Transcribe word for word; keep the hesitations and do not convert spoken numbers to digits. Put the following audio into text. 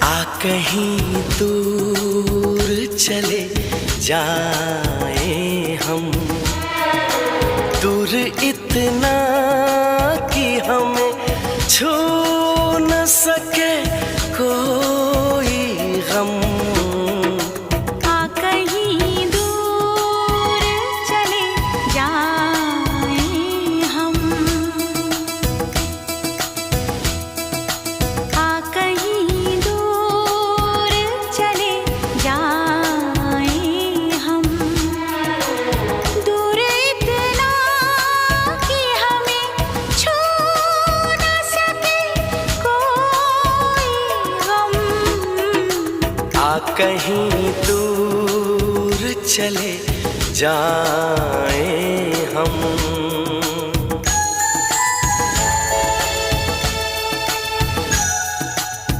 आ कहीं दूर चले जाएं हम, दूर इतना कि हमें छू न सके कोई गम। आ कहीं दूर चले जाएं हम, आ कहीं दूर चले जाएं हम, दूर इतना कि हमें छू न सके कोई गम। आ कहीं दूर चले जाएं हम।